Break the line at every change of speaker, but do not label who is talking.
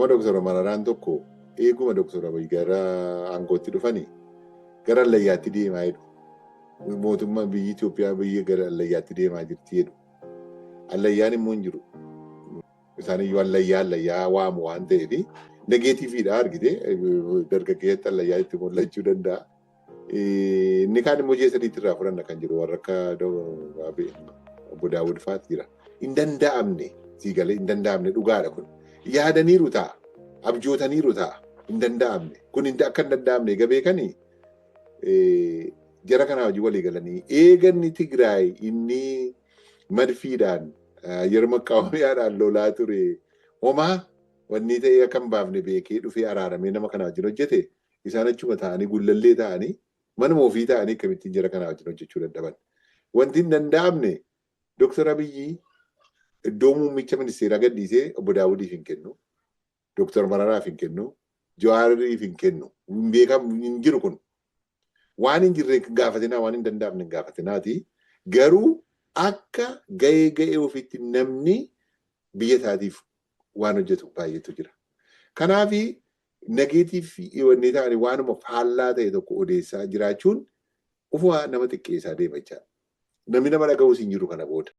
Amma Dooktar Mararaan tokko eeguma Dooktar Abiy gara aangootti dhufanii gara allayyaatti deemaa jedhu. Mootummaan biyyi Itoophiyaa biyya gara allayyaatti deemaa jirti jedhu. Allayyaan immoo hin jiru. Isaan iyyuu allayyaa allayyaa waamu waan ta'eef negative dha argite, dargaggeessatti allayyaa itti mul'achuu danda'a. Inni kaan immoo ji'a 3tti irraa fudhanna kan jiru warra akka obbo Daawud fa'aatu jira. Hin danda'amne, sii galee, hin danda'amne, dhugaadha kun. Yaadaniiru ta'a. Abjootaniiru ta'a. Hin danda'amne. Kun akka hin danda'amne egaa beekanii jara kanaa hojii walii galanii eeganni Tigraay inni madfiidhaan yeroo maqqaawamiyaadhaan lolaa ture homaa wanni ta'ee akka hin baafne beekee dhufee araaramee nama kanaa wajjin hojjete, isaan achuma ta'anii, gullallee ta'anii, manuma ofii ta'anii akkamittiin jara kanaa wajjin hojjechuu dadhaban? Wanti hin danda'amne, Dooktar Abiyyi iddoo muummicha ministeeraa gadhiisee obbo Daawudiif hin kennu. Dooktar Mararaaf hin kennu. Jawaariif hin kennu. Hin beekamu, hin jiru kun. Waan hin jirre gaafatinaa, waan hin danda'amne hin gaafatinaati. Garuu akka ga'ee ga'ee ofiitti namni biyya isaatiif waan hojjetu baay'eetu jira. Kanaafi negative wanni ta'anii waanuma faallaa ta'e tokko odeessaa jiraachuun ufuma nama xiqqeessaa deema jechaadha. Namni nama dhaga'uus hin jiru kana booda.